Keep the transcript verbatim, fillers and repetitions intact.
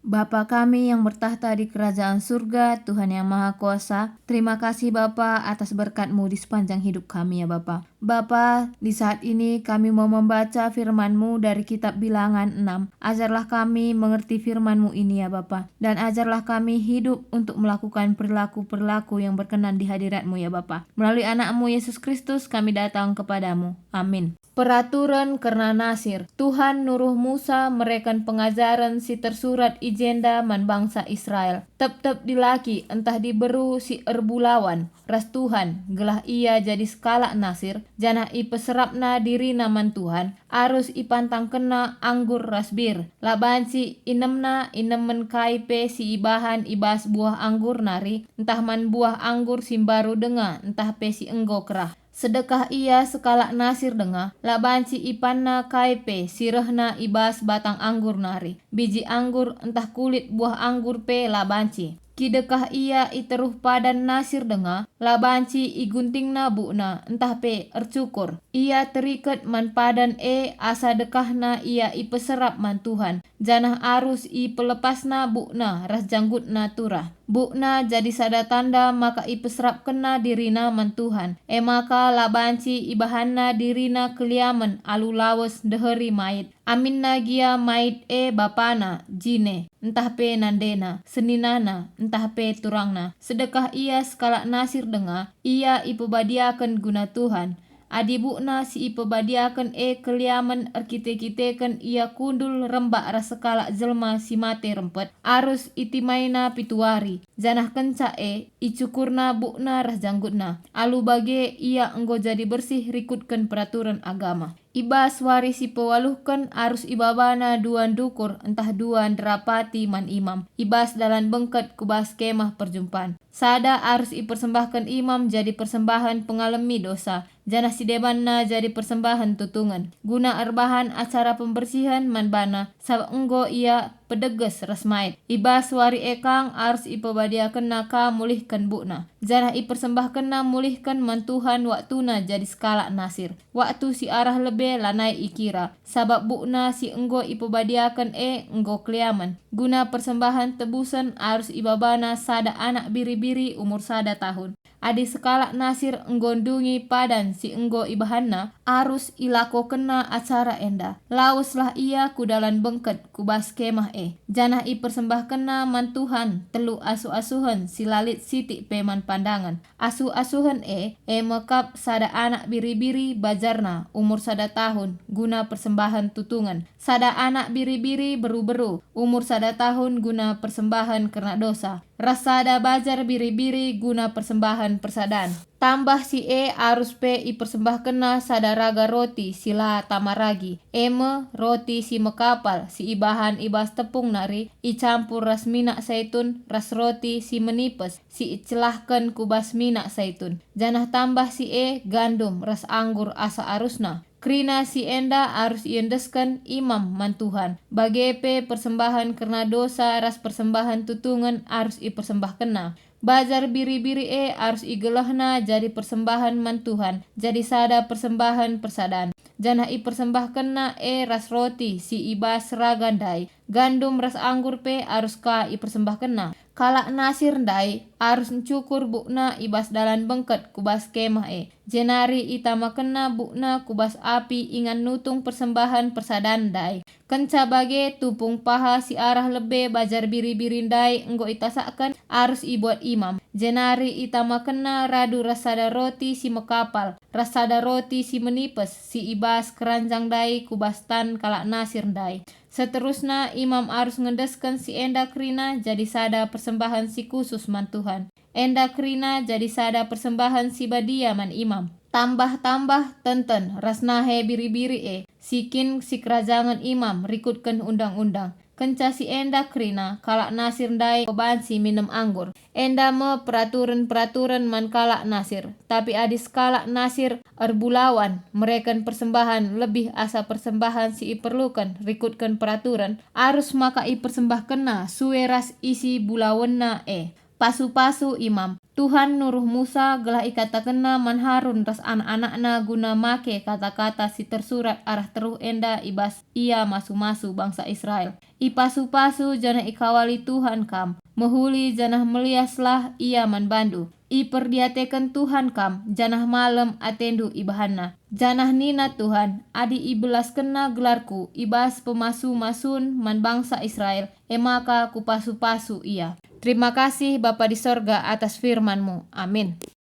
Bapa kami yang bertakhta di kerajaan surga, Tuhan yang Maha Kuasa, terima kasih Bapa atas berkat-Mu di sepanjang hidup kami ya Bapa. Bapa, di saat ini kami mau membaca firman-Mu dari kitab Bilangan enam. Ajarlah kami mengerti firman-Mu ini ya Bapa, dan ajarlah kami hidup untuk melakukan perilaku-perilaku yang berkenan di hadirat-Mu ya Bapa. Melalui Anak-Mu Yesus Kristus kami datang kepada-Mu. Amin. Peraturen kerna Nasir. Tuhan nuruh Musa mereken pengajaren si tersurat i jenda man bangsa Israel. Tep-tep dilaki ntah diberu si erbulawan ras Tuhan, gelah ia jadi sekalak Nasir, janah ipeserapna dirina man Tuhan, arus ipantangkenna anggur ras bir. La banci inemna inemen kai pe si ibahan i bas buah anggur nari, ntah man buah anggur si mbaru denga, ntah pe si enggo kerah. Sedekah ia sekalak Nasir denga, la banci ipanna kai pe si rehna i bas batang anggur nari, biji anggur ntah kulit buah anggur pe la banci. Kidekah ia i teruh padan Nasir denga, la banci iguntingna bukna ntah pe ercukur. Ia teriket man padan e asa dekahna ia ipeserap man Tuhan, janah arus ipelepasna bukna ras janggutna turah. Bukna jadi sada tanda maka ipeserapkenna dirina man Tuhan, e maka la banci ibahanna dirina keliamen alu lawes ndeheri mait, aminna gia mait e bapana, jine, ntah pe nandena, seninana, ntah pe turangna. Sedekah ia sekalak Nasir denga, ia ipebadiaken guna Tuhan. Adi bukna si ipebadiaken e keliamen erkite-kiteken ia kundul rembak ras sekalak jelma si mate rempet, arus itimaina pitu wari, janah kenca e icukurna bukna ras janggutna. Alu bage ia enggo jadi bersih rikutken peraturen agama. I bas wari si pewaluhken arus ibabana dua ndukur ntah dua nderapati man imam i bas dalan bengket ku bas Kemah Perjumpan. Sada arus ipersembahken imam jadi persembahen pengalemi dosa, janah si debanna jadi persembahen tutungen, guna erbahan acara pembersihen man bana, sabap enggo ia pedeges ras mait. I bas wari e kang arus ipebadiakenna ka mulihken bukna, janah ipersembahkenna mulihken man Tuhan waktuna jadi sekalak Nasir. Waktu si arah lebe lanai ikira, sabap bukna si enggo ipebadiaken e enggo keliamen. Guna persembahen tebusen arus ibabana sada anak biri-biri umur sada tahun. Adi sekalak Nasir enggo ndungi padan si enggo ibahanna, arus ilakokenna acara enda. Laweslah ia ku dalan bengket ku bas Kemah e, janah ipersembahkenna man Tuhan telu asuh-asuhen si la lit sitik pe man pandangen. Asuh-asuhen e, e me kap sada anak biri-biri bajarna umur sada tahun guna persembahen tutungen, sada anak biri-biri beru-beru umur sada tahun guna persembahen kerna dosa, ras sada bajar biri-biri guna persembahen persadan. Tambah si e arus pe ipersembahkenna sada raga roti si la tama ragi, e me roti si mekapal si ibahan i bas tepung nari icampur ras minak saitun ras roti si menipes si icelahken ku bas minak saitun, janah tambah si e gandum ras anggur asa arusna. Kerina si enda arus iendesken imam man Tuhan, bage pe persembahen kerna dosa ras persembahen tutungen arus ipersembahkenna. Bajar biri-biri e arus igelehna jadi persembahen man Tuhan, jadi sada persembahen persadan. Janah ipersembahkenna e ras roti si i bas raga ndai, gandum ras anggur pe arus ka ipersembahkenna. Kalak Nasir ndai arus ncukur bukna i bas dalan bengket ku bas Kemah e, jenari itamakenna bukna ku bas api ingan nutung persembahen persadan ndai. Kenca bage, tupung paha si arah lebe bajar biri-biri ndai enggo itasakken, arus ibuat imam, jenari itamakenna radu ras sada roti si mekapal, ras sada roti si menipes si i bas keranjang ndai ku bas tan kalak Nasir ndai. Seterusna, imam arus ngendesken si enda kerina jadi sada persembahen si khusus man Tuhan. Enda kerina jadi sada persembahen si badia man imam. Tambah-tambah tenten ras nahe biri-biri e, si kin sikerajangen imam rikutken undang-undang. Kenca si enda kerina, kalak Nasir ndai banci minem anggur. Enda me peraturen-peraturen man kalak Nasir. Tapi adi sekalak Nasir erbulawan mereken persembahen lebih asa persembahen si iperluken rikutken peraturen, arus maka ipersembahkenna sue ras isi bulawenna e. Pasu-pasu imam. Tuhan nuruh Musa gelah ikatakenna man Harun ras anak-anakna guna make kata-kata si tersurat arah teruh enda i bas ia masu-masu bangsa Israel. Ipasu-pasu janah ikawali Tuhan kam. Mehuli janah meliaslah ia man bandu. Iperdiateken Tuhan kam, janah malem atendu ibahanNa. Janah nina Tuhan, "Adi ibelaskenNa gelarKu i bas pemasu-masun man bangsa Israel, e maka Kupasu-pasu ia." Terima kasih, Bapa di sorga, atas firman-Mu. Amin.